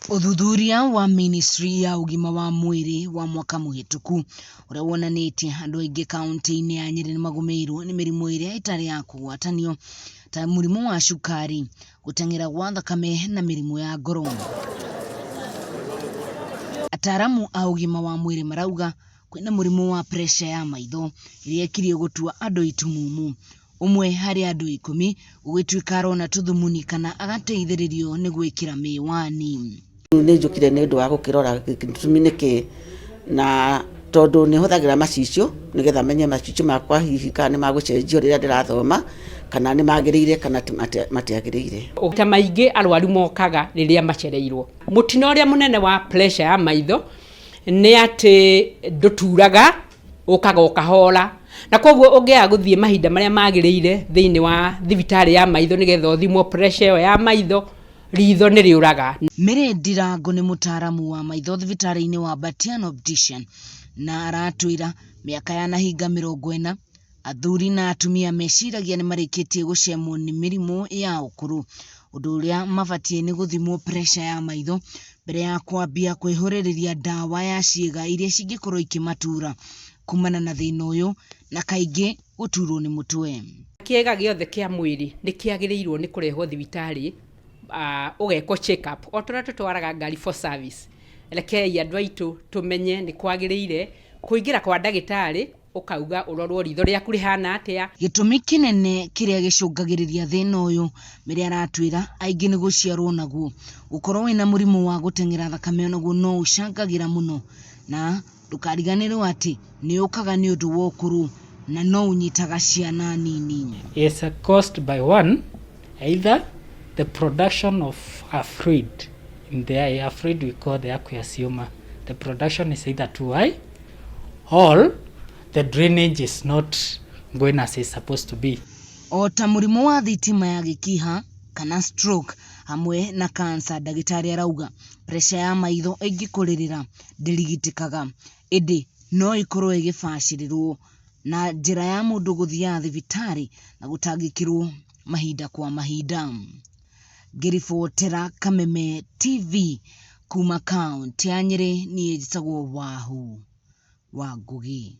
Ũthuthuria wa ministry ya ũgima wa mwĩrĩ wa mwaka mũhĩtũku ũrĩa wonanĩtie andũ aingĩ kaunti-inĩ ya Nyĩrĩ nĩmagũmĩirwo nĩ mĩrimũ ĩrĩa ĩtarĩ ya kũgwatanio ta mũrimũ wa cukari, gũteng'era gwa thakame na mĩrimũ ya ngoro. Ataramu a ũgima wa mwĩrĩ marauga kwĩna mũrimũ wa pressure ya maitho ĩrĩa ĩkirie gũtua andũ itumumu. Ũmwe harĩ andũ 10 gũgĩtuĩka arona tũthumuni kana agateithĩrĩrio nĩ gwĩkĩra mĩwani. Nĩ njũkire nĩ ũndũ wa gũkĩrora gĩtũmi nĩ kĩ, na tondũ nĩ hũthagĩra macicio nĩgetha menye macicio makwa hihi kana nĩ magũcenjio rĩrĩa ndĩrathoma, kana nĩ magĩrĩire kana matiagĩrĩire. Ta maingĩ arwaru mokaga rĩrĩa macereirwo. Mũtino ũrĩa mũnene wa pressure ya maitho nĩ atĩ ndũturaga, ũkaga o kahora, na koguo ũngĩaga gũthiĩ mahinda marĩa magĩrĩire thĩinĩ wa thibitarĩ ya maitho nĩgetha ũthimwo pressure ĩyo ya maitho, ritho nĩ rĩũraga. Mary Ndirango nĩ mũtaaramu wa maitho thibitarĩ-inĩ wa Batian Optician na aratwĩra mĩaka yanahinga 40 athuri na atumia meciragia nĩ marĩkĩtie gũcemwo nĩ mĩrimũ ya ũkũrũ, ũndũ ũrĩa mabatiĩ nĩ gũthimwo pressure ya maitho mbere ya kwambia kwĩhũrĩrĩria ndawa ya ciĩga iria cingĩkorwo ikĩmatura kumana na thĩna ũyũ na kaingĩ gũturwo nĩ mũtwe. Kĩega gĩothe kĩa mwĩrĩ nĩ kĩagĩrĩirwo nĩ kũrehwo thibitarĩ, ũgekwo check up o tũrĩa tũtwaraga ngari for service. Rekei andũ aitũ tũmenye nĩ kwagĩrĩire kũingĩra kwa ndagĩtarĩ ũkauga ũrorwo ritho rĩaku rĩhana atĩa. Gĩtũmi kĩnene kĩrĩa gĩcũngagĩrĩria thĩna ũyũ Mary aratwĩra aingĩ nĩ gũciarwo naguo. Gũkorwo wĩna mũrimũ wa gũteng'era thakame onaguo no ũcangagĩra mũno, na ndũkariganĩrwo atĩ nĩ ũkaga nĩ ũndũ wa ũkũrũ na no ũnyitaga ciana nini. Is caused by one, either the production of a fluid in the eye, a fluid we call the aqueous humor. The production is either too high or the drainage is not going as it's supposed to be. O ta mũrimũ wa thitima ya gĩkiha kana stroke hamwe na cancer, ndagĩtarĩ arauga pressure ya maitho ĩngĩkũrĩrĩra ndĩrigitĩkaga, ĩndĩ no ĩkorwo ĩgĩbacĩrĩrwo na njĩra ya mũndũ gũthiaga thibitarĩ na gũtangĩkĩrwo mahinda kwa mahinda. Ngĩribotera Kameme TV kuma kaunti ya Nyĩrĩ, niĩ njĩtagwo Wahu wa Ngugi.